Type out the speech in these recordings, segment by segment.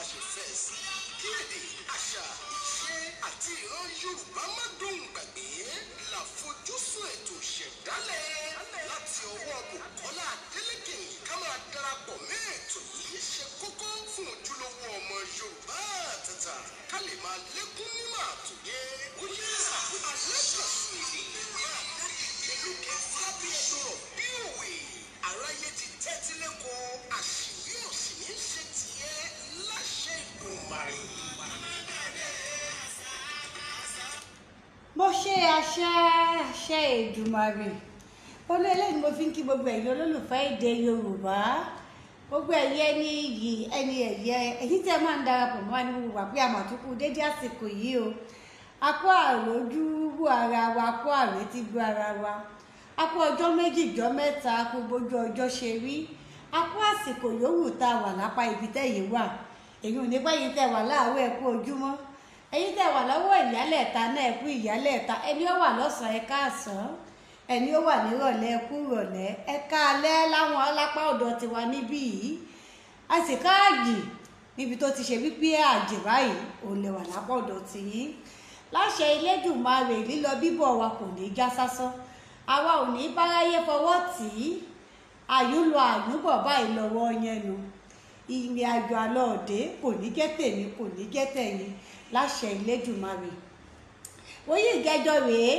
ṣe fẹ́ sí. Kí èdè, àṣà, ìṣe àti ìran Yorùbá má dùn gbàgbé làfojúsùn ètò Ìṣẹ̀dálẹ̀ láti ọwọ́ Bùkọ́lá Adélékè. Ká máa darapọ̀ mọ́ ètò yìí ṣe kókó fún ojúlówó ọmọ Yorùbá àtàtà, ká lè máa lékún nímọ̀ àtòyé. Ó yá, alákàsùn èdè máa dá ìgbélúkẹ́ fábíẹ̀dọ̀rọ̀ bí òwe. Aráyé ti tẹ́tí lẹ́kọ̀ọ́, àṣìwí òsì ní ṣe tiẹ̀ láṣẹ Èdùmàrè. Mo ṣe àṣẹ àṣẹ Èdùmàrè. Olú eléyìí ni mo fi ń kí gbogbo ẹ̀yin olólùfẹ́ èdè Yorùbá, gbogbo ẹ̀yin ẹni iyì, ẹni ẹ̀yẹ, èyí tí ẹ máa ń darapọ̀ mọ́ wa ní gbogbo wà pé a mà tún kú dédé àsìkò yìí o. A kú àròjú wú ara wa, a kú àrètí gbọ́ ara wa, a kú ọjọ́ méjì jọ́ mẹ́ta, a kú bójú ọjọ́ ṣe rí, a kú àsìkò yòówù tá a wà lápá ibi tẹ́yìn wà. Èyí ò ní pẹ́ yín tẹ́ wà láàárọ̀, ẹ kú ojúmọ́. Ẹ̀yin tẹ́ wà lọ́wọ́ ìyálẹ̀ta náà, ẹ kú ìyálẹ̀ta. Ẹni ó wà lọ́sàn-án, ẹ káàsán. Ẹni ó wà nírọ̀lẹ́, ẹ kú ìrọ̀lẹ́, ẹ káalẹ́ láwọn alápá ọ̀dọ̀ tiwa níbí yìí. A sì káàjì níbi tó ti ṣe wípé àjì báyìí òun lè wà lápá ọ̀dọ̀ tiyín. Láṣẹ Elédùmarè, lílọ bíbọ̀ wa kò ní já sásán, àwa ò ní báráyé fọwọ́ tì í. Àyùn lọ àyùn bọ̀ báyìí lọ́wọ́ yẹn nu. Ìrìn àjò àlọ́ òde kò ní jẹ́ tèmi, kò ní jẹ́ tẹ̀yin láṣẹ Elédùmarè. Oyè ìjẹjọ rèé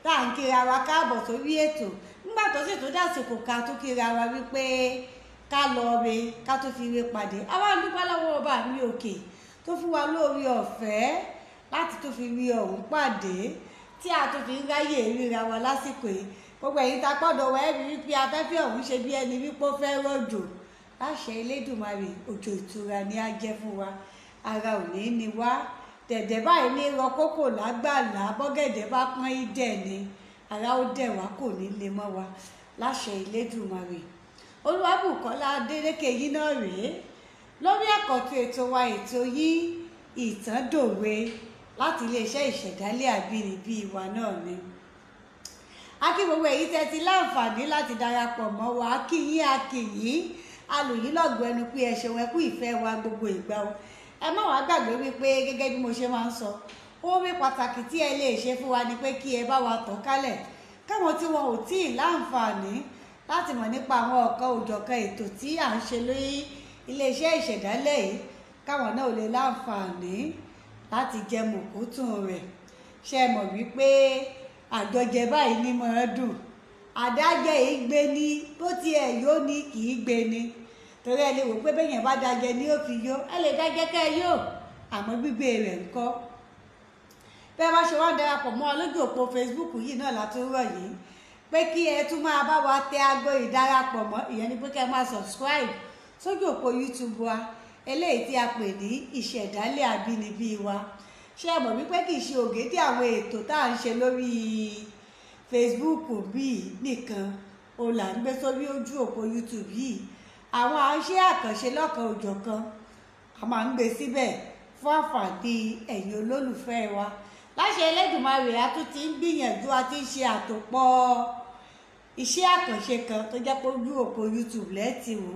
tá à ń kíra wa káàbọ̀ sórí ètò. Nígbà tó sì tó dàsìkò ká tó kíra wa wípé ká lọ re, ká tó fi re pàdé. Àwa ń dúpẹ́ lọ́wọ́ ọba mi òkè tó fún wa lórí ọ̀fẹ́ láti tó fi rí ọ̀hún pàdé, tí a tó fi ń ráyè ríra wa lásìkò yìí. Gbogbo ẹ̀yin tá a pọ̀dọ̀ wá, ẹ rí wípé afẹ́fẹ́ ọ̀hún ṣe bí ẹni wípé ó fẹ́ rọ̀jò. Láṣẹ Elédùmarè, òjò ìtura ni á jẹ́ fún wa, ara ò ní ní wá. Dẹ̀dẹ̀ báyìí ní rọ kókò lágbàlá, bọ́gẹ̀dẹ̀ bá pọ́n ìdẹ̀ ni ara ó dẹ̀ wá, kò ní lè mọ́ wa láṣẹ Elédùmarè. Olúwabùkọ́lá Adélékè yìí náà rèé lórí àkọ́tún ètò wa, ètò yìí Ìtàn Dòwe láti iléeṣẹ́ Ìṣẹ̀dálẹ̀ Àbínibí wa náà ni. A kí gbogbo èyí tẹ́ ti láǹfààní láti darapọ̀ mọ́ wa, a kí yín, a kí yín, a lù yín lọ́gọ̀ọ́ ẹnu pé ẹ ṣeun, ẹ kú ìfẹ́ wa gbogbo ìgbà o. Ẹ má wàá gbàgbé wípé gẹ́gẹ́ bí mo ṣe máa ń sọ, oore pàtàkì tí ẹ lè ṣe fún wa ni pé kí ẹ bá wa tàn kálẹ̀ káwọn tí wọn ò tí ì láǹfààní láti mọ̀ nípa àwọn ọ̀kan òjọ̀kan ètò tí à ń ṣe lórí iléeṣẹ́ Ìṣẹ̀dálẹ̀ yìí, káwọn náà ò lè láǹfààní láti jẹ mùkútùn rẹ̀. Ṣé ẹ mọ̀ wípé àjọjẹ báyìí ní mọ̀ ẹ́ dùn, àdájẹ yìí gbé ní bó tiẹ̀ yó ni kì í gbé ni. Torí ẹ lè wò pé bẹ́yẹn bá dájẹ ní ó fi yó, ẹ lè dájẹ kẹ́ ẹ yó, àmọ́ gbígbé rẹ̀ ń kọ́. Bẹ́ẹ̀ bá ṣe wá ń darapọ̀ mọ́ ọ lójú òpó Facebook yìí náà la tún rọ̀ yìí pé kí ẹ tún máa bá wa tẹ aago ìdarapọ̀ mọ́, ìyẹn ni pé kẹ́ ẹ máa subscribe sójú òpó YouTube wa eléyìí tí a pè ní Ìṣẹ̀dálẹ̀ Àbínibí wa. Ṣé ẹ mọ̀ wípé kì í ṣe ògèdè àwọn ètò tá à ń ṣe lórí Facebook bíi nìkan o là ń gbé sórí ojú òpó YouTube yìí. Àwọn iṣẹ́ àkànṣe lọ́kan òjọ̀kan a máa ń gbé síbẹ̀ fún àǹfààní ẹ̀yin olólùfẹ́ wa. Láṣẹ Elédùmarè, a tún ti ń gbìyànjú, a ti ń ṣe àtòpọ̀ iṣẹ́ àkànṣe kan tó jẹ́ pé ojú òpó YouTube lẹ́ẹ̀tì wò.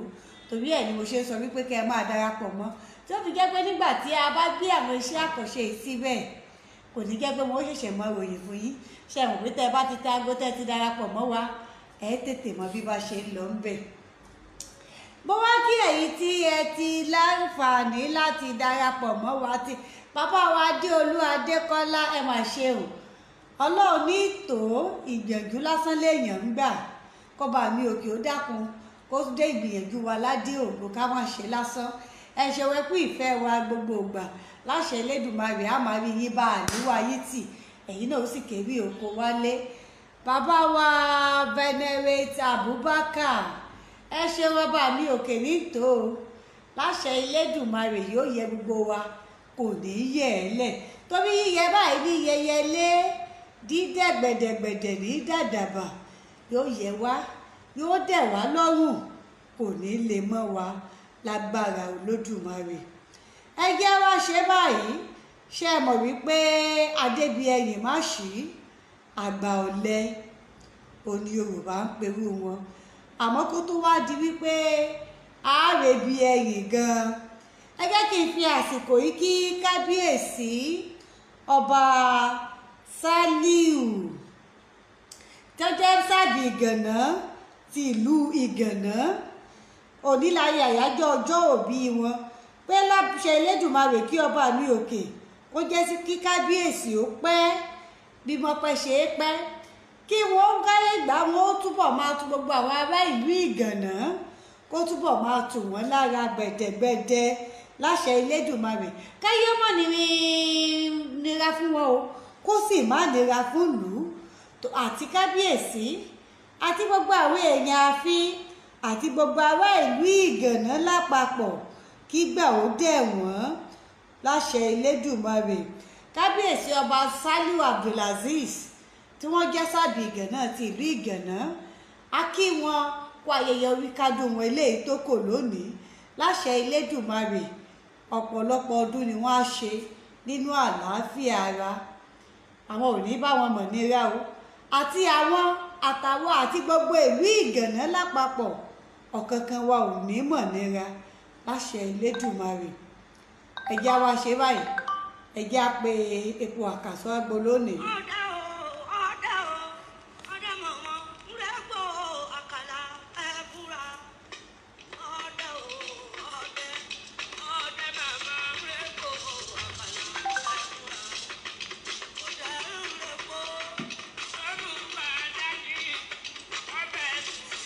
Torí ẹ̀ ni mo ṣe ń sọ wípé kẹ́ ẹ máa darapọ̀ mọ́, tí ó fi jẹ́ pé nígbà tí a bá gbé àwọn iṣẹ́ àkànṣe yìí síbẹ̀, kò ní jẹ́ pé wọ́n ṣẹ̀ṣẹ̀ mọ ròyìn fún yín. Ṣé ẹ mọ̀ pé tẹ́ ẹ bá ti tẹ aago tẹ́ ẹ ti darapọ̀ mọ́ wa, ẹ tètè mọ bí bá ṣe ń lọ ń bẹ̀. Mo wá kí ẹ̀yin tí ẹ ti láǹfààní láti darapọ̀ mọ́ wa, ti bàbá wa Adéolú Adékọ́lá, ẹ mà ṣe o. Ọlọ́run ní tò ìgbìyànjú lásán léèyàn ń gbà, kọ́ba mi òkè ó dákun kó dé ìgbìyànjú wa ládé ògo ká má ṣe lásán. Ẹ ṣeun, ẹ kú ìfẹ́ wa gbogbo ìgbà. Láṣẹ Elédùmarè, á máa rí yín bá àníwá yín tì, ẹ̀yin náà ó sì kéwì oko wálé. Bàbá wa Venerate Abubakar, ẹ ṣeun, ọba mi òkè ní tò ó. Láṣẹ Elédùmarè, yóò yẹ gbogbo wa, kò ní í yẹ̀ ẹ́ lẹ̀. Torí yíyẹ báyìí ní yẹyẹ lé, dídẹ̀ gbẹ̀dẹ̀gbẹ̀dẹ̀ ní dàdàbà, yóò yẹ wá, yóò dẹ̀ wá lọ́rùn, kò ní lè mọ́ wa lágbára Olódùmarè. Ẹ jẹ́ wá ṣe báyìí. Ṣé ẹ mọ̀ wípé Adébíyẹyìn má ṣí àgbà ọ̀lẹ òní Yorùbá ń perú wọn. Àmọ́ kó tó wá di wípé àárẹ̀ bí ẹyìn gan-an, Ẹ jẹ́ kí n fi àsìkò yìí kí kábíyèsí ọba Sàlíù tó jẹ́ Sábì Ìgànná ti ìlú Ìgànná. Òní láyé àyájọ́ ọjọ́ òbí wọn, pé láṣẹ Elédùmarè kí ọba mi òkè kó jẹ́ sí kí kábíyèsí ó pẹ́ bí mo pẹ́ ṣe é pẹ́, kí wọ́n gáyé gbà wọ́n ó túbọ̀ máa tu gbogbo àwọn ará ìlú Ìgànná, kó túbọ̀ máa tù wọ́n lára gbẹ̀dẹ̀gbẹ̀dẹ̀ láṣẹ Elédùmarè. Káyé mọ̀ nira fún wọn o, kó sì má nira fún ìlú àti kábíyèsí àti gbogbo àwọn èèyàn ààfin àti gbogbo ará ìlú Ìgànná lápapọ̀, kígbà ó dẹ̀ wọ́n láṣẹ Elédùmarè. Kábíyèsí ọba Sàlíù Abdulazeez tí wọ́n jẹ́ Sábì Ìgànná ti ìlú Ìgànná, a kí wọn kó ayẹyẹ orí kádùn wọn eléyìí tó kò lónìí láṣẹ Elédùmarè. Ọ̀pọ̀lọpọ̀ ọdún ni wọ́n á ṣe nínú àlàáfíà ara, àwọn ò ní bá wọn mọ̀ nira o, àti àwọn àtàwọn àti gbogbo ìlú Ìgànná lápapọ̀, ọ̀kankan wa ò ní mọ̀ nira láṣẹ Elédùmarè. Ẹ jẹ́ á wá ṣe báyìí, ẹ jẹ́ á pe epo àkàsọ́ agbo lónìí. Ọ̀dà o, ọ̀dà o, ọ̀dà mọ̀mọ́, ńlẹ́gbọ̀ àkàlà ẹ̀bùrà. Ọ̀dà o, ọ̀dẹ, ọ̀dẹ màmá, ńlẹ́gbọ̀ àkàlà ẹ̀bùrà. Ọ̀dẹ ńlẹ́gbọ̀, ọ̀nù bàdájì, ọbẹ̀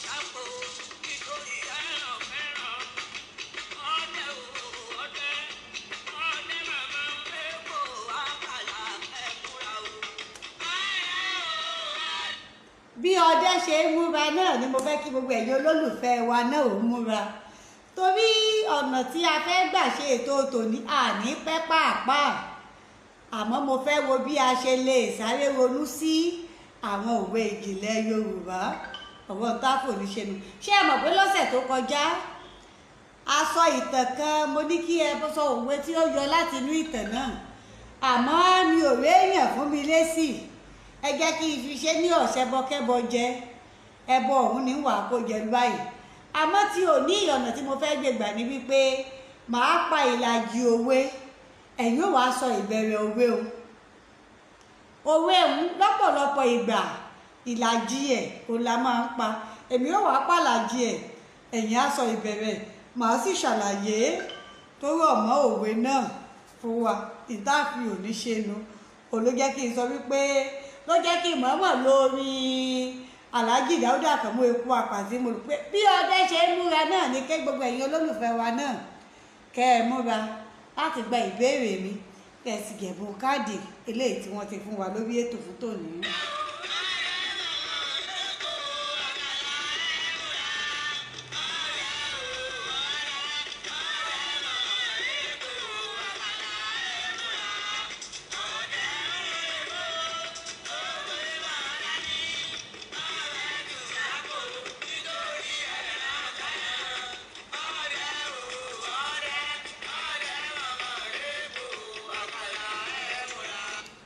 sàpò, nítorí ẹ̀rọ fẹ́ràn. Ọ̀dẹ o, ọ̀dẹ, ọ̀dẹ màmá, ńlẹ́gbọ̀ àkàlà ẹ̀bùrà o. Bí ọdẹ ṣe ń múra náà ni mo fẹ́ kí gbogbo ẹ̀yin olólùfẹ́ wa náà ò múra, torí ọ̀nà tí a fẹ́ gbà ṣe ètò tòní àní pẹ́ pàápàá. Àmọ́ mo fẹ́ wo bí a ṣe lè sáré ronú sí àwọn òwe ìjìnlẹ̀ Yorùbá ọ̀wọ́n táfò ní ṣe nu. Ṣé ẹ mọ̀ pé lọ́sẹ̀ tó kọjá a sọ ìtàn kan, mo ní kí ẹ sọ òwe tí ó yọ láti inú ìtàn náà, àmọ́ mi ò réèyàn fún mi lésì. Ẹ jẹ́ kí n fi ṣe ní ọ̀sẹ̀ bọkẹ́bọ jẹ ẹbọ ọ̀hún ní wàá kó jẹ báyìí. Àmọ́ tí ò ní ọ̀nà tí mo fẹ́ gbé gbà ní wípé màá pa ìlàjì òwe, ẹ̀yin ò wá sọ ìbẹ̀rẹ̀ òwe o. Òwe ọ̀hún lọ́pọ̀lọpọ̀ ìgbà ìlàjì ẹ̀ kò la máa ń pa, èmi ò wá pàlàjì ẹ̀, ẹ̀yin á sọ ìbẹ̀rẹ̀, màá sì ṣàlàyé tó rọ̀ mọ́ òwe náà fún wa. Ìtàfi ò ní ṣe nu òun ló jẹ́ kí n sọ wípé ló jẹ́ kí n mọ̀ọ́mọ̀ lórí Alhaji Dáúdà Àkànmú eku àpàtì. Mo rò pé bí ọdẹ ṣe ń múra náà ni kí gbogbo ẹ̀yin olólùfẹ́ wa náà kẹ́ ẹ múra láti gba ìbéèrè mi, kẹ́ ẹ sì gẹ̀bùn káàdì eléyìí tí wọ́n ti fún wa lórí ètò fún tòní.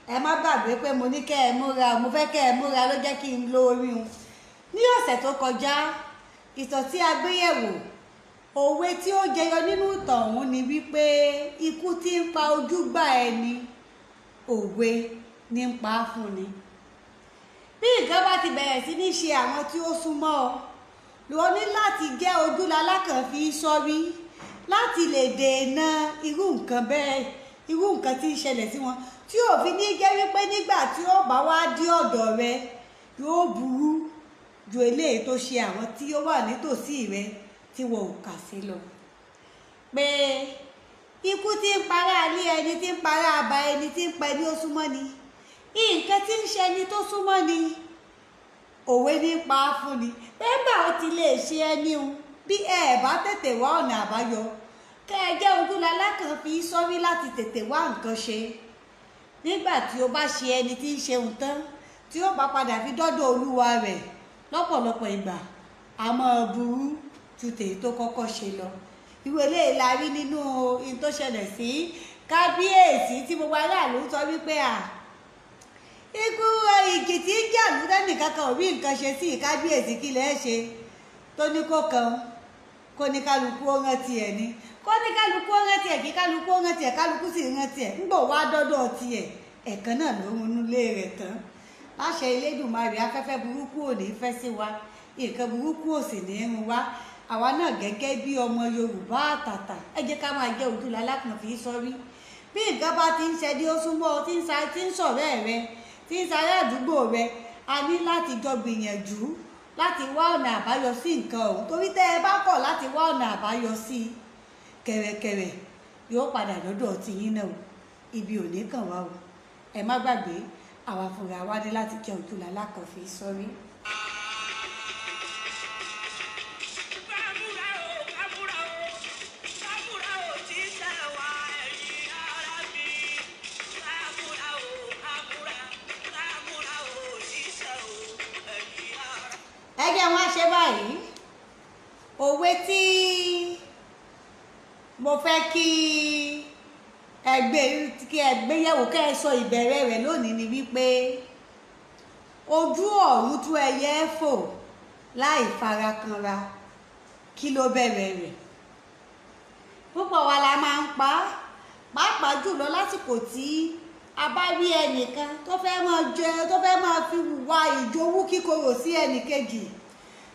Ẹ má gbàgbé pé mo ní kẹ́ ẹ múra, mo fẹ́ kẹ́ ẹ múra ló jẹ́ kí n lo orí un. Ní ọ̀sẹ̀ tó kọjá, ìtàn tí a gbé yẹ̀wò, òwe tí ó jẹyọ nínú ìtàn ọ̀hún ni wípé ikú tí ń pa ojúgbà ẹni, òwe ní ń pa á fún ni. Bí nǹkan bá ti bẹ̀rẹ̀ sí ní ṣe àwọn tí ó súnmọ́ ọ, lọ ní láti jẹ́ ojúlalákàn fi sọ́rí láti lè dènà irú nǹkan bẹ́ẹ̀, irú nǹkan tí ń ṣẹlẹ̀ sí wọn, tí ò fi ní jẹ́ wípé nígbà tí ó bá wá dé ọ̀dọ̀ rẹ yóò burú ju eléyìí tó ṣe àwọn tí ó wà nítòsí rẹ tí wọn ò kà sí lọ. Pé ikú tí ń para ilé ẹni, tí ń para àbá ẹni, tí ń pa ẹni ó súnmọ́ ni, nǹkan tí ń ṣe ẹni tó súnmọ́ ni, òwe ní pa á fún ni. Pé ó ti lè ṣe ẹni o, bí ẹ bá tètè wá ọ̀nà àbáyọ, kẹ́ ẹ jẹ́ ojúlalákàn fi sọ́rí láti tètè wá nǹkan ṣe. Nígbà tí ó bá ṣe ẹni tí ń ṣe ohun tán, tí ó bá padà fi dọ́dọ̀ olúwa rẹ̀ lọ́pọ̀lọpọ̀ ìgbà, a máa burú ju tèyí tó kọ́kọ́ ṣe lọ. Irú eléyìí la rí nínú ohun tó ṣẹlẹ̀ sí kábíyèsí tí gbogbo aráàlú sọ wípé à ikú ìjì tí ń jà lúdẹ́ nìkan kan ò rí nǹkan ṣe sí kábíyèsí, kí lẹ́ ṣe tó ní kó kan Kó ní kálukú ó rántí ẹ̀ ni, kó ní kálukú ó rántí ẹ̀, kí kálukú ó rántí ẹ̀, kálukú sì rántí ẹ̀. Ńgbò wá dọ́dọ̀ tiẹ̀, ẹ̀kan náà ló ń nulé rẹ̀ tán. Láṣẹ Elédùmarè, afẹ́fẹ́ burúkú ò ní fẹ́ sí wa, nǹkan burúkú ò sì ní run wá. Àwa náà gẹ́gẹ́ bí ọmọ Yorùbá àtàtà, ẹ jẹ́ ká máa jẹ́ ojú lalákàn fi sọ́rí. Bí nǹkan bá ti ń ṣe dé, ó súnmọ́, tí ń sa, tí ń sọ̀rẹ́ rẹ, tí ń sarẹ́ àdúgbò rẹ, a ní láti jọ gbìyànjú láti wá ọ̀nà àbáyọ sí nǹkan ọ̀hún. Torí tẹ́ ẹ bá kọ̀ láti wá ọ̀nà àbáyọ sí i, kẹ̀rẹ̀kẹ̀rẹ̀ yóò padà lọ́dọ̀ tiyín náà o. Ibi ò ní kàn wá o. Ẹ má gbàgbé, àwa fúnra wa ní láti jẹ́ ojú lalákàn fi sọ́rí. Kámúra o, kámúra o, kámúra o, tí ṣe wá ẹ̀yìn ara mi. Kámúra o, kámúra, kámúra o, tí ṣe o, ẹ̀yìn ara. Ẹ jẹ́ wọ́n ṣe báyìí. Òwe tí mo fẹ́ kí ẹ gbé, kí ẹ gbé yẹ̀wò, kẹ́ ẹ sọ ìbẹ̀rẹ̀ rẹ̀ lónìí ni wípé ojú ọ̀run tú ẹyẹ fò láì farakanra, kí ló bẹ̀rẹ̀ rẹ̀? Púpọ̀ wa la máa ń pa á, pàápàá jùlọ lásìkò tí a bá rí ẹnìkan tó fẹ́ máa jẹ, tó fẹ́ máa fi wà ìjowú kíkorò sí ẹnìkejì.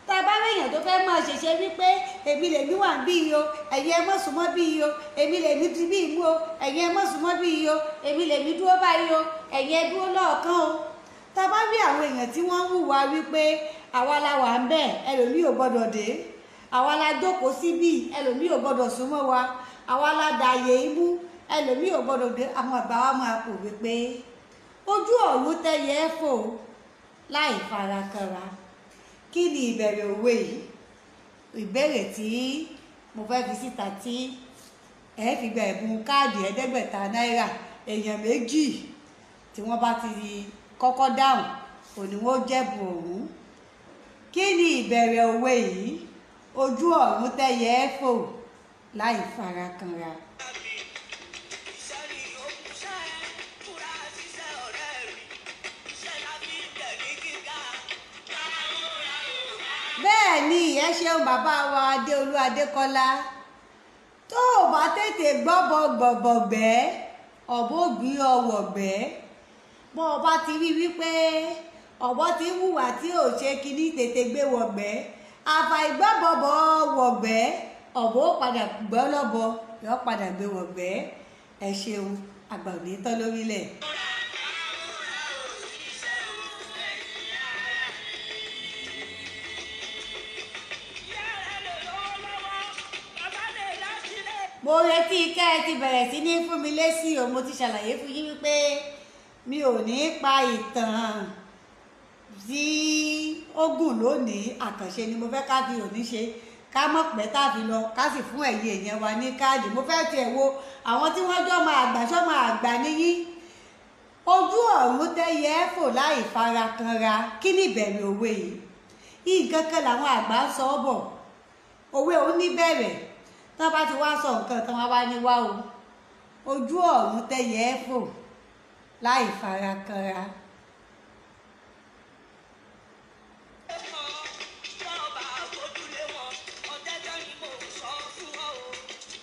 Tá a bá rí èèyàn tó fẹ́ máa ṣẹ̀ṣẹ̀ wípé èmi lèmi wà bí i o, ẹ̀yin ẹ má súnmọ́ bí i o, èmi lèmi di bí i mú o, ẹ̀yin ẹ má súnmọ́ bí i o, èmi lèmi dúró báyìí o, ẹ̀yin ẹ dúró lọ́ọ̀kan o. Tá a bá rí àwọn èèyàn tí wọ́n ń hùwà wípé àwa la wà ń bẹ̀, ẹlòmíì ò gbọ́dọ̀ dé, àwa la jókòó síbí, ẹlòmíì ò gbọ́dọ̀ súnmọ́ wa, àwa la dààyè imú, ẹlòmíì ò gbọ́dọ̀ dé, àwọn àgbà wa máa pò wípé ojú ọ̀run tẹ́yẹ fò láì farakanra. Kí ni ìbẹ̀rẹ̀ òwe yìí? Ìbéèrè tí mo fẹ́ fi síta tí ẹ fi gba ẹ̀bùn káàdì 500 náírà, èèyàn méjì tí wọ́n bá ti kọ́kọ́ dáhùn òní wọ́n jẹ̀bùn ọ̀hún. Kí ni ìbẹ̀rẹ̀ òwe yìí? Ojú ọ̀run tẹ́yẹ fò láì farakanra. Iṣẹ́ ni òkú ṣẹ́, múra ṣiṣẹ́ ọ̀rẹ́ mi. Iṣẹ́ la fi ń tẹ̀ ní gíga. Kámúra o. Bẹ́ẹ̀ ni, ẹ ṣeun bàbá wa Adéolú Adékọ́lá. Tó o bá tètè gbọ́bọ gbọ̀bọ̀gbẹ́, ọ̀bọ ògbí ọwọ̀ gbẹ́. Bọ́ ọ bá ti rí wípé ọ̀bọ ti ń hùwà tí ò ṣe kíní, tètè gbé wọ̀gbẹ́. Àfàìgbọ́bọ̀bọ̀ wọ̀gbẹ́, ọ̀bọ ó padà gbọ́ lọ́bọ, yọ padà gbé wọ̀gbẹ́. Ẹ ṣeun, àgbà ò ní tán lórílẹ̀. Yára lè lọ́wọ́ lọ́wọ́, bàbá lè lásìlẹ̀. Mo retí kẹ́ ẹ ti bẹ̀rẹ̀ sí ní fún mi lésì o. Mo ti ṣàlàyé fún yín wípé mi ò ní pa ìtàn tí ó gùn lónìí. Àkànṣe ni mo fẹ́ ká fi òní ṣe, ká mọ̀ pẹ́ tá a fi lọ, ká sì fún ẹ̀yin èèyàn wa ní káàdì. Mo fẹ́ tiẹ̀ wo àwọn tí wọ́n jọ máa àgbà sọ́ máa àgbà níyí. Ojú ọ̀run tẹ́yẹ fò láì farakanra, kí ni ìbẹ̀rẹ̀ òwe yìí? Nǹkan kan làwọn àgbà ń sọ ọ́ bọ̀. Òwe òun ní bẹ̀rẹ̀. Tán bá ti wá sọ nǹkan tán, wá wá ní wá o. Ojú ọ̀run tẹ́yẹ fò láì farakanra. Tọ́ba àfojúlé wọn, ọ̀tẹ́jọ́ ni mò ń sọ fún ọ o.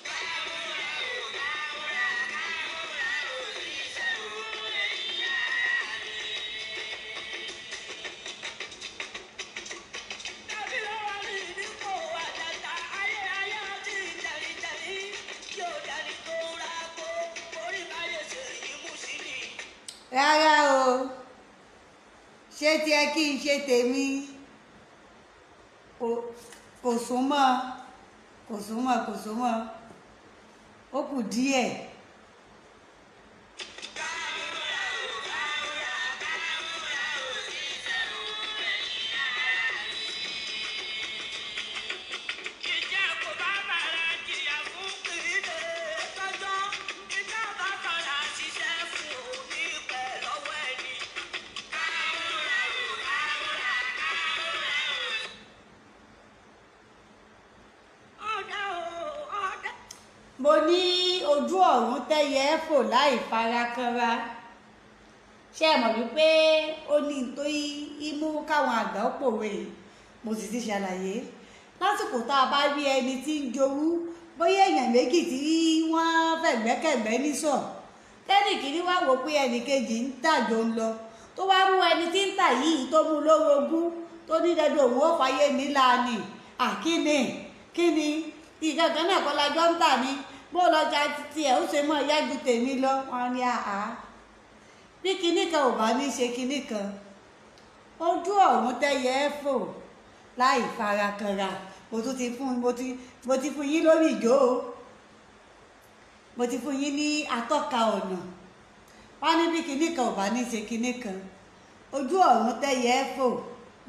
Kámúra o, kámúra, kámúra o, ṣiṣẹ́ o, ẹ̀yìn ara mi. Tàbí lọ́wọ́ mi nípò àjàjà, ayé ayé àti jẹ̀rìjẹ̀rì, yóò dẹni tó ra kó, orí báyé ṣe ìmú sí ni. Rárá o, ṣé tiẹ̀ kí n ṣe tèmi? Kò súnmọ́, kò súnmọ́, kò súnmọ́, ó kù díẹ̀. Ìjà kò bá bàrà jìyà fún kìrìtẹ̀ tọ́jọ́. Ìjà bá bàrà ṣiṣẹ́ fún òní pẹ̀ lọ́wọ́ ẹni. Kámúra o, kámúra, kámúra o. Ọ̀dà o, ọ̀dà. Mo ní ojú ọ̀run tẹ́yẹ fò láì farakanra. Ṣé ẹ mọ̀ wípé ó ní tó imú káwọn àgbà ó pòwe yìí? Mo sì ti ṣàlàyé. Lásìkò tá a bá rí ẹni tí ń jowú, bóyá èèyàn méjì tí wọ́n fẹ̀gbẹ́kẹ̀gbẹ́ ní sọ̀, tẹ́nì kìíní wá wò pé ẹnì kejì ń tà jò ń lọ, tó wá mú ẹni tí ń tà yìí tó mú lórogún, tó ní dandan òun ó fàyè nílà ni. Àkíní kíni ìkankan náà kọ́ la jọ ń tà ní, bó lọ́jà tiẹ̀ ó ṣe mọ́ ìyá ju tèmi lọ. Wọn ni àá, bí kinní kan ò bá ní ṣe kinní kan, ojú ọ̀run tẹ́yẹ ẹ́ fò láì farakanra. Mo tún ti fún mo ti fún yín lórí ìjó o, mo ti fún yín ní atọ́ka ọ̀nà. Wọ́n ní bí kinní kan ò bá ní ṣe kinní kan, ojú ọ̀run tẹ́yẹ ẹ́ fò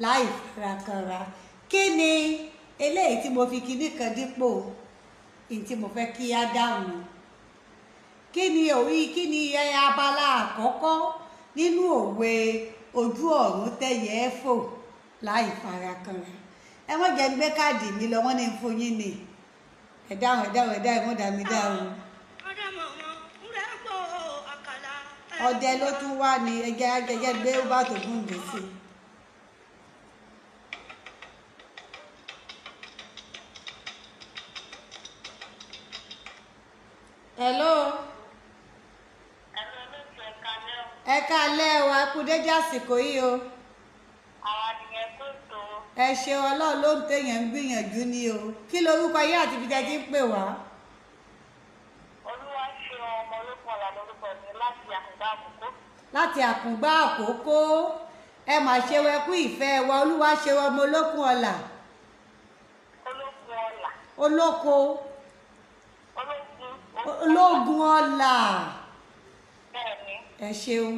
láì farakanra. Kí ni eléyìí tí mo fi kinní kan dípò ìyí tí mo fẹ́ kí á dáhùn? Kí ni òwe, kí ni abala àkọ́kọ́ nínú òwe ojú ọ̀run tẹ́yẹ ẹ́ fò láì farakanra? Ẹ má jẹ́ n gbé káàdì mi lọ, wọ́n ní n fún yín ni. Ẹ dáhùn, ẹ dáhùn, ẹ dáhùn, ẹ mọ́ dá mi dáhùn. Ọdẹ ló tún wá ní ẹjẹ ẹjẹ gbé bá tó gùn dé sí. Hello. Ẹ káalẹ́ o, a kú dédé àsìkò yìí o. Ẹ ṣeun, Ọlọ́run ló ń téèyàn ń gbìyànjú ni o. Kí lorúkọ yín àti ibi tẹ́ ti ń pè wá? Láti Àkùngbá Àkókó. Ẹ mà ṣe wẹkú ìfẹ́ wa. Olúwa ṣe ọmọ olókun ọlà. Olóko ológun ọlà. Ẹ ṣeun,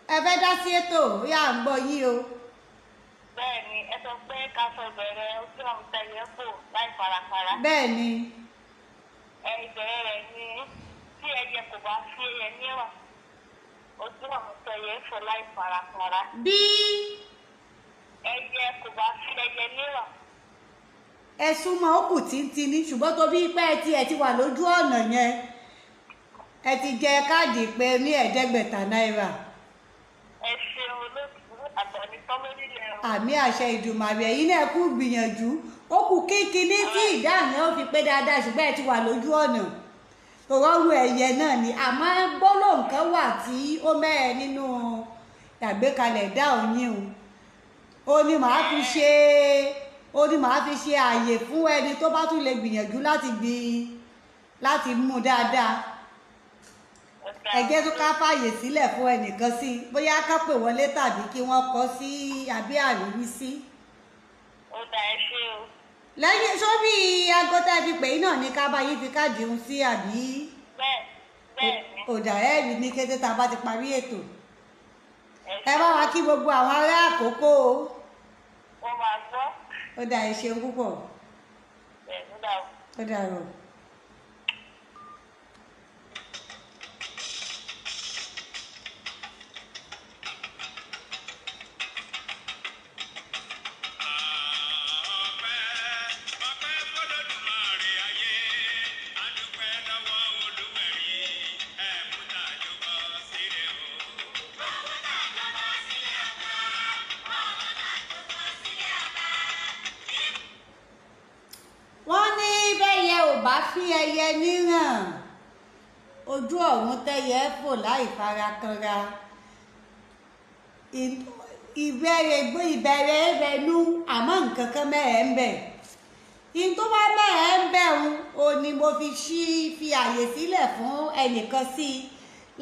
ẹ fẹ́ dá sí ètò, ó yá, à ń gbọ́ yín o. Bẹ́ẹ̀ni, ẹ sọ pé ká sọ ìbẹ̀rẹ̀ ojú ọ̀run tẹ̀yẹ fò láì farapara. Bẹ́ẹ̀ni. Ẹ ìbẹ̀rẹ̀ rẹ̀ ni tí ẹyẹ kò bá fi ẹyẹ níwọ̀n, ojú ọ̀run tẹ̀yẹ fò láì farapara. Bí ẹyẹ kò bá fi ẹyẹ níwọ̀n. Ẹ súnmọ́, ó kù tíntínní, ṣùgbọ́n tó bí pé ẹ ti wà lójú ọ̀nà yẹn, ẹ ti jẹ káàdì pé ní 500 náírà. Ẹ ṣeun olóòtú, àgbàní tọ́lórílẹ̀ o. Àmì àṣẹ Ìdùmàrè, ẹ̀yin náà kú gbìyànjú. Ó kù kínkínní tí ìdáhùn yẹn ó fi pé dáadáa, ṣùgbọ́n ẹ ti wà lójú ọ̀nà. Tòrọ́rù ẹ̀yẹ náà ni, àmọ́ gbólóhùn kan wà tí ó mẹ́ẹ̀ nínú àgbékalẹ̀ ìdáhùn yín o. Ó ní màá fi ṣe, ó ní màá fi ṣe ààyè fún ẹni tó bá tún lè gbìyànjú láti mú dáadáa. Ẹ jẹ́ tó ká fààyè sílẹ̀ fún ẹnìkan sí, bóyá ká pè wọlé tàbí kí wọ́n kọ sí àbí àríwí sí. Ó dá, ẹ ṣé o. Lẹ́yìn sórí aago tá a fi pè yín náà ní ká bá yín fi káàdì ń sí àbí? Bẹ́ẹ̀ bẹ́ẹ̀ ni. Òdà ẹ̀rí ní kété tá a bá ti parí ètò. Ẹ bá wa kí gbogbo àwọn ará Àkókó o. Wọ́n máa gbọ́. Ó dá, ẹ ṣeun púpọ̀. Ẹ̀ ń dà o. Ó dà rọ̀. Wọ́n ní bẹ́yẹ ò bá fi ẹyẹ níràn, ojú ọ̀run tẹ́yẹ fò láì farakanra. Ìbẹ̀rẹ̀ ìbẹ̀rẹ̀ rẹ̀nu, àmọ́ nǹkan kan mẹ́rẹ̀ ń bẹ̀. Ìyẹn tó bá mẹ́rẹ̀ ń bẹ̀ ń o ni mo fi ṣí fi àyè sílẹ̀ fún ẹnìkan sí i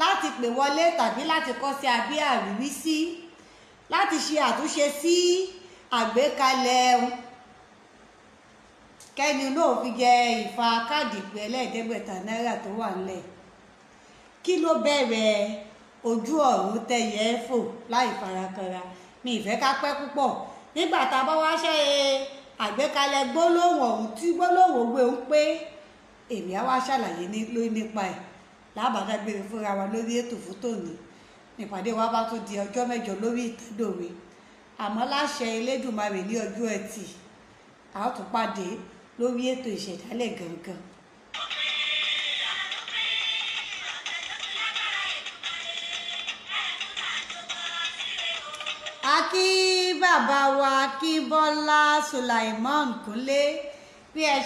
láti pè wọlé tàbí láti kọ́ sí abí àríwí sí, láti ṣe àtúnṣe sí àgbékalẹ̀ kẹ́ni náà fi jẹ ìfà káàdì pé 500 náírà tó wà nílẹ̀. Kí ló bẹ̀rẹ̀ ojú ọ̀run tẹ́yẹ fò láì farakanra? Mi ìfẹ́ ká pẹ́ púpọ̀. Nígbà tá a bá wá ṣe àgbékalẹ̀ gbólóhùn ọ̀hún tí gbólóhùn ògbé ń pé, èmi á wá ṣàlàyé nípa ẹ̀ lábàádágbére fúnra wa lórí ètò fún tòní. Ìpàdé wa bá tún di ọjọ́ mẹ́jọ lórí Ìtàndòwe. Àmọ́ láṣẹ Elédùmarè ní ọjọ́ Ẹtì, a ó tún pàdé lórí ètò ìṣẹ̀dálẹ̀ gangan. A kí bàbá wa Akínbọ́lá Sulaimon Kúnlé bí ẹ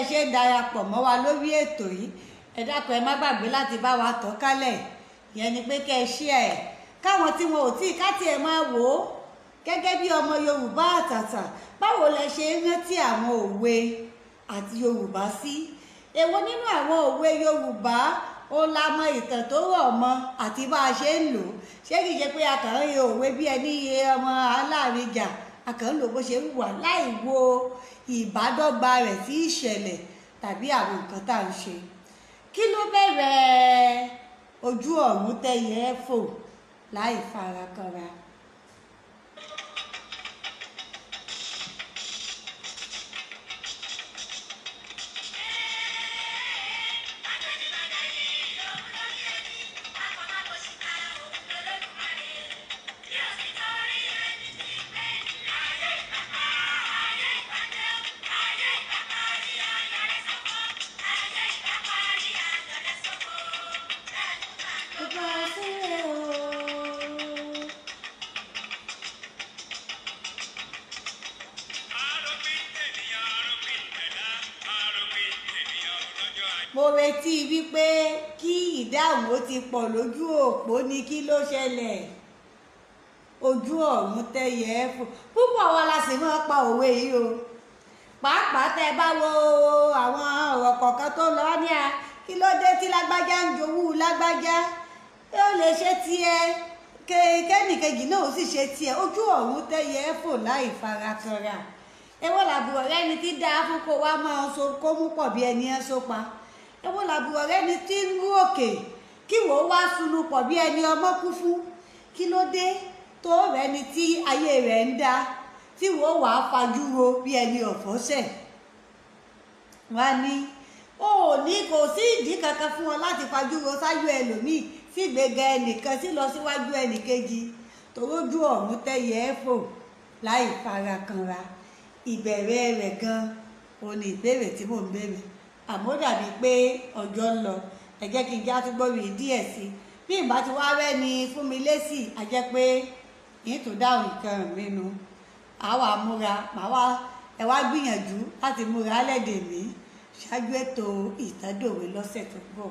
ṣe ń darapọ̀ mọ́ wa lórí ètò yìí. Ẹ dákun, ẹ má gbàgbé láti bá wa tàn kálẹ̀. Ìyẹn ni pé kẹ́ ẹ ṣí ẹ̀ káwọn tí wọn ò tí ì ká tiẹ̀ máa wò ó gẹ́gẹ́ bí ọmọ Yorùbá àtàtà. Báwo lẹ ṣe ń rántí àwọn òwe àti Yorùbá sí? Èwo nínú àwọn òwe Yorùbá ó la mọ ìtàn tó rọ̀ mọ́ àti bá a ṣe ń lò ó? Ṣé kìí ṣe pé a kàn ń ye òwe bí ẹni iye ọmọ aláàrin jà, a kàn ń lò bó ṣe ń wà láì wo ìbádọ́gba rẹ̀ sí ìṣẹ̀lẹ̀ tàbí àwọn nǹkan tá à ń ṣe? Kí ló bẹ̀rẹ̀ ojú ọ̀run tẹ́yẹ fò láì farakanra? Bàbá sílẹ̀ o. Mo retí wípé kí ìdáhùn ó ti pọ̀ lójú òpó ni. Kí ló ṣẹlẹ̀? Ojú ọ̀run tẹ́yẹ fò. Púpọ̀ wa la sì máa pa òwe yìí o, pàápàá tẹ́ ẹ bá wo àwọn ọ̀rọ̀ kọ̀ọ̀kan tó lọ ní a kí ló dé tí lágbájá ń jowú lágbájá, ó lè ṣe tiẹ̀ kẹ́nìkejì náà ó sì ṣe tiẹ̀. Ojú ọ̀run tẹ́yẹ fò láì farakanra. Èwo làbúrò rẹ ni tí dáa fún kó wá máa so kó mú pọ̀ bí ẹni ẹ so pa? Èwo làbúrò rẹ ni tí ń rú òkè kí wò ó wá sunu pọ̀ bí ẹni ọmọ kú fún? Kí ló dé tó rẹ ni tí ayé rẹ̀ ń dá tí wò ó wàá fajúro bí ẹni ọ̀fọ́sẹ̀? Wá ní o ò ní, kò sí ìdí kankan fún ọ láti fajúro sáyọ ẹlòmíì, sí ìgbéga ẹnìkan, sí lọ síwájú ẹnìkejì, torójú ọ̀run tẹ́yẹ fò láì farakanra. Ìbẹ̀rẹ̀ rẹ̀ gan òun ni ìbéèrè tí mò ń béèrè, àmọ́ dàbí pé ọjọ́ ń lọ. Ẹ jẹ́ kí n já tún gbórí díẹ̀ sí i. Bí ìbá ti wá rẹ́ni fún mi lésì, a jẹ́ pé yìí tó dáhùn nǹkan mi nu. Àwa múra, màá wá, ẹ wá gbìyànjú láti múra lẹ́dẹ̀ mi ṣáájú ètò ìtàdòwe lọ́sẹ̀ tó ń bọ̀.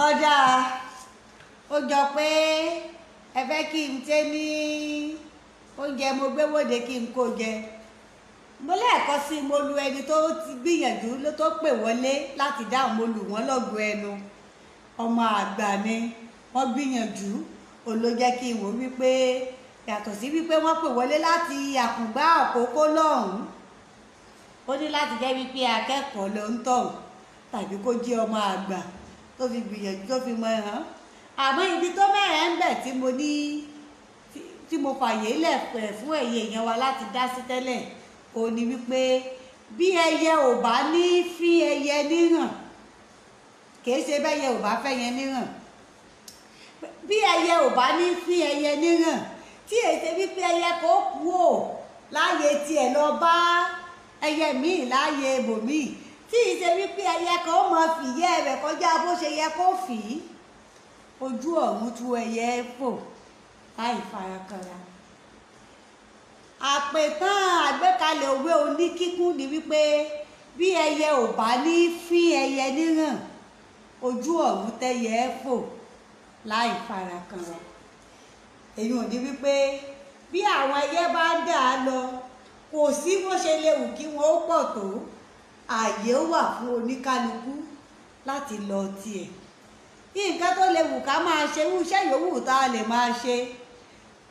Ọ̀dà ó jọ pé ẹ fẹ́ kí n tẹ́ ní oúnjẹ mo gbé wòde kí n kó jẹ. Mo lẹ́ẹ̀kan sí mo lu ẹni tó ti gbìyànjú ló tó pè wọlé láti dáhùn, mo lù wọ́n lọ́gọ ẹnu. Ọmọ àgbà ni wọ́n, gbìyànjú òun ló jẹ́ kí n wò wípé yàtọ̀ sí wípé wọ́n pè wọlé láti Àkùngbá Àkókó lọ́hùn-ún, ó ní láti jẹ́ wípé akẹ́kọ̀ọ́ ló ń tọ̀hún tàbí kó jẹ́ ọmọ àgbà tó fi gbìyànjú tó fi mọ ẹ̀hán. Àmọ́ ibi tó mẹ́rẹ̀ ń bẹ̀ tí mo ní tí mo fàyè lẹ̀ pẹ̀ fún ẹ̀yẹ èèyàn wa láti dá sí tẹ́lẹ̀, ó ní wípé bí ẹyẹ ò bá ní fí ẹyẹ níràn, kìí ṣe bẹ́yẹ ò bá fẹ́ yẹn níràn, bí ẹyẹ ò bá ní fí ẹyẹ níràn, tí èsè wípé ẹyẹ kò kú ò láàyè tiẹ̀ lọ bá ẹyẹ míì láàyè ibòmíì, tí ìṣe wípé ẹyẹ kan ó máa fìyẹ́ rẹ̀ kọjá bó ṣe yẹ kó fì í, ojú ọ̀run tú ẹyẹ fò láì farakanra. Àpètàn àgbékalẹ̀ òwe oníkíkún ni wípé bí ẹyẹ ò bá ní fí ẹyẹ níràn, ojú ọ̀run tẹ́yẹ fò láì farakanra. Èyí ò ní wípé bí àwọn ẹyẹ bá ń dà á lọ, kò sí bó ṣe lè wù kí wọn ó pọ̀ tó, ààyè wà fún oníkálukú láti lọ tiẹ̀. Nǹkan tó lè wù ká máa ṣe, irú iṣẹ́ yòówù tá a lè máa ṣe,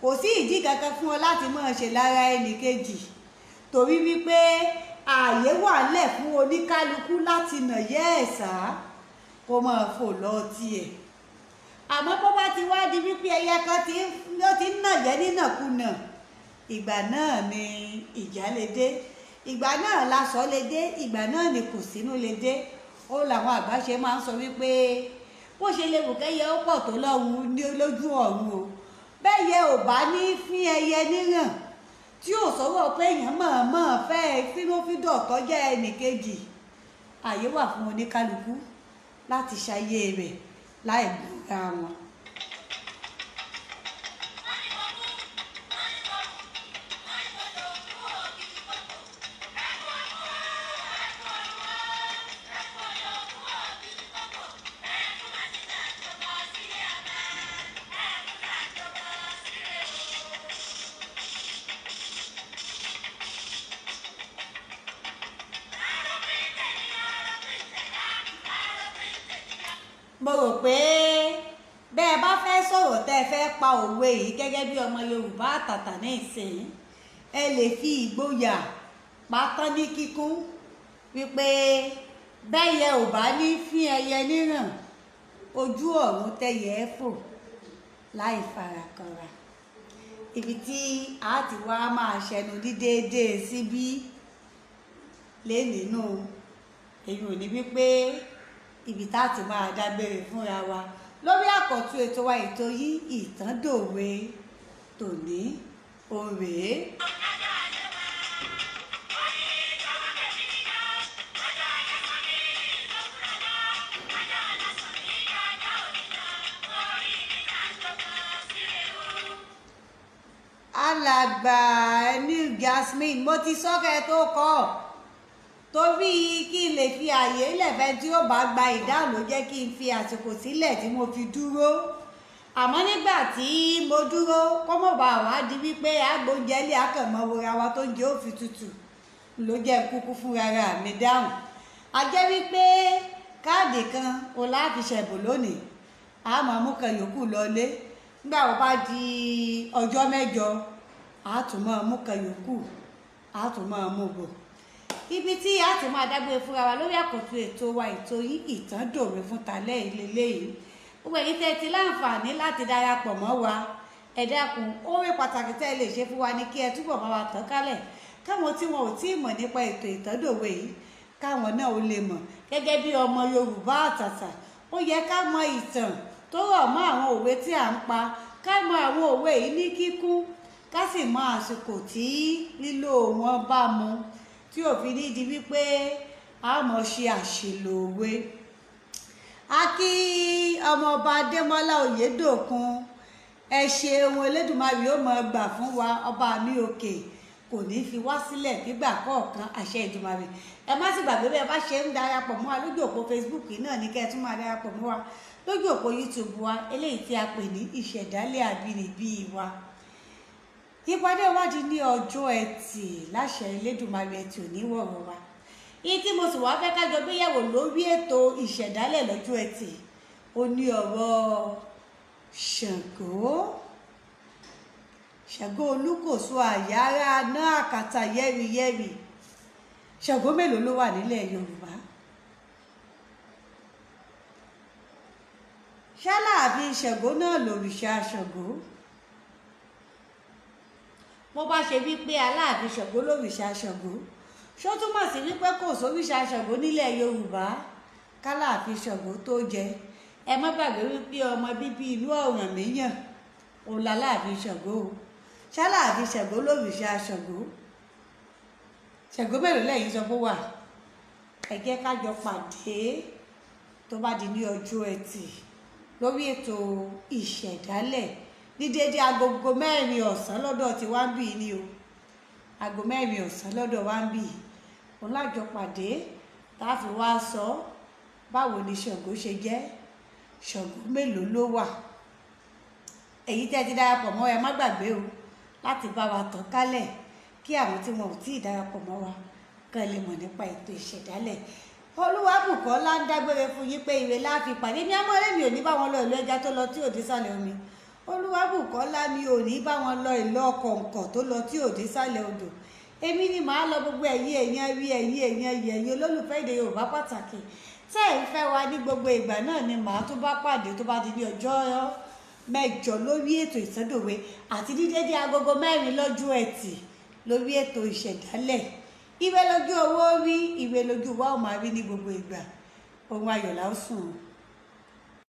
kò sí ìdí kankan fún ọ láti máa ṣe lára ẹnì kejì, torí wípé ààyè wà lẹ̀ fún oníkálukú láti nà yẹ́ ẹ̀sà kó máa fò lọ tiẹ̀. Àmọ́ bó bá ti wá di wípé ẹyẹ kan ti ń nàjẹ́ nínàkunà, ìgbà náà ni ìjà lè dé, ìgbà náà lasọ lè dé, ìgbà náà ni kùsínú lè dé. Ó làwọn àgbà ṣe máa ń sọ wípé bó ṣe lè wù kẹ́yẹ ó pọ̀ tó lọ́hùn ní lójú ọ̀run o, bẹ́ẹ̀ yẹ ò bá ní fín ẹyẹ níràn tí ò sọ́wọ́ pé èèyàn mọ̀ọ́mọ̀ fẹ́ fínúfíndọ̀ kọjá ẹnìkejì, àyè wà fún oníkálukú láti ṣayé rẹ̀ láì gbúra wọn. Mo rò pé bẹ́ẹ̀ bá fẹ́ sọ̀rọ̀ tẹ́ ẹ fẹ́ pa òwe yìí gẹ́gẹ́ bí ọmọ Yorùbá àtàtà ní ìsìn, ẹ lè fi ìgboyà pátán ní kíkún wípé bẹ́yẹ ò bá ní fín ẹyẹ níràn, ojú ọ̀run tẹ́yẹ ẹ fò láì farakanra. Ibi tí a ti wá máa ṣẹnu ní déédéé síbí lé nínú èyí ò ní wípé ibi tá a ti máa dágbére fúnra wa lórí àkọ́tún ètò wa ètò yìí Ìtàndòwe tòní òrèé. Alàgbà Emil Jasmine, mo ti sọ́kẹ́ tó kọ́ ọ torí kí n lè fi àyè lẹ́fẹ̀ẹ́ tí ó bá gba ìdáhùn ló jẹ́ kí n fi àsìkò sílẹ̀ tí mo fi dúró. Àmọ́ nígbà tí mo dúró kó mọ̀ bá wá di wípé agbóúnjẹ ilé akànmọ́ wora wa tó ń jẹ́ òfin tutù ló jẹ́ kúkú fún rárá mi dáhùn. A jẹ́ wípé káàdì kan o láti ṣẹ̀bù lónìí, a máa mú kan yòókù lọlé. Nígbà wo bá di ọjọ́ mẹ́jọ, a tún máa mú kan yòókù, a tún máa mú bọ̀. Ibi tí a ti máa dágbére fúnra wa lórí àkọ́tún ètò wa ètò yìí Ìtàndòwe fún talẹ́ ìlélẹ́yìí. Gbogbo ẹ̀yin tẹ́ ti láǹfààní láti darapọ̀ mọ́ wa, ẹ dákun, oore pàtàkì tẹ́ ẹ lè ṣe fún wa ni kí ẹ túbọ̀ bá wa tàn kálẹ̀ káwọn tí wọn ò tí ì mọ̀ nípa ètò Ìtàndòwe yìí káwọn náà ó lè mọ̀. Gẹ́gẹ́ bí ọmọ Yorùbá àtàtà, ó yẹ ká mọ ìtàn tó rọ̀ mọ́ àwọn òwe tí à ń pa, ká mọ àwọn òwe yìí ní kíkún, ká sì mọ àsìkò tí lílò wọn bá mu, tí ò fi ní di wípé a mọ̀ ṣe àṣìlò òwe. A kí ọmọọba Adémọ́lá Oyèdòkun, ẹ ṣeun, Elédùmarè ó máa gbà fún wa, ọba mi òkè kò ní fi wá sílẹ̀ nígbà kọ̀ọ̀kan, àṣẹ Èdùmàrè. Ẹ má sì gbàgbé bí ẹ bá ṣe ń darapọ̀ mọ́ wa lójú òpó Facebook náà ní kẹ́ ẹ tún máa darapọ̀ mọ́ wa lójú òpó YouTube wa eléyìí tí a pè ní Ìṣẹ̀dálẹ̀ Àbínibí wa. Ìpàdé wádìí ní ọjọ́ Ẹtì láṣẹ Elédùmarè, Ẹtì ò ní wọ̀rọ̀ wa. Iye tí mo sì wá fẹ́ ká jọ gbéyẹ̀wò lórí ètò Ìṣẹ̀dálẹ̀ lọ́jọ́ Ẹtì ó ní ọ̀rọ̀ Ṣàngó. Ṣàngó Olúkòso àyàrá náà àkàtà yẹ́rìyẹ́rì. Ṣàngó mélòó ló wà nílẹ̀ Yorùbá? Ṣáláàfin Ṣàngó náà lòrìṣà Ṣàngó. Bó bá ṣe wípé Aláàfin Ṣàngó lòrìṣà Ṣàngó, ṣó túmọ̀ sí wípé kò sóríṣà Ṣàngó nílẹ̀ Yorùbá káláàfin Ṣàngó tó jẹ? Ẹ má gbàgbé wípé ọmọ bíbí ìlú Ọ̀rànmíyàn òun láláàfin Ṣàngó o. Ṣáláàfin Ṣàngó lòrìṣà Ṣàngó. Ṣàngó mélòó lẹ́yìn sọ pé wà? Ẹ jẹ́ ká jọ pàdé tó bá di ní ọjọ́ Ẹtì lórí ètò Ìṣẹ̀dálẹ̀ ní déédéé agogo 4 ọ̀sán lọ́dọ̀ tí wá ń bì ní o. Aago 4 ọ̀sán lọ́dọ̀ wá ń bì. Òun lájọ pàdé tá a fi wá sọ báwo ni Ṣàngó ṣe jẹ́, Ṣàngó mélòó ló wà. Èyí tẹ́ ti darapọ̀ mọ́ ẹ má gbàgbé o láti bá wa tàn kálẹ̀ kí àwọn tí wọn ò tí ì darapọ̀ mọ́ wa kàn lè mọ̀ nípa ètò Ìṣẹ̀dálẹ̀. Olúwabùkọ́lá ń dágbére fún yín pé ire la fi pàdé ní amọ́lé mi ò ní bá wọn lọ ìlú ẹja tó lọ tí ò dé sálẹ̀ omi. Olúwabùkọ́lá mi ò ní bá wọn lọ ìlú ọkọ̀ǹkọ̀ tó lọ tí ò dé sálẹ̀ odò. Èmi ni màá lọ. Gbogbo ẹ̀yin èèyàn rí, ẹ̀yin èèyàn yìí, ẹ̀yin olólùfẹ́ èdè Yorùbá pàtàkì tẹ́ ẹ̀ ń fẹ́ wa ní gbogbo ìgbà náà ni màá tó bá pàdé tó bá di ní ọjọ́ 8 lórí ètò Ìtàndòwe, àti ní dédé agogo 4 lọ́jọ́ Ẹtì lórí ètò Ìṣẹ̀dálẹ̀. Ire lójú owó rí, ire lójú wa ò máa rí ní gbogbo ìgbà. Ohun ayọ̀ la ó sùn.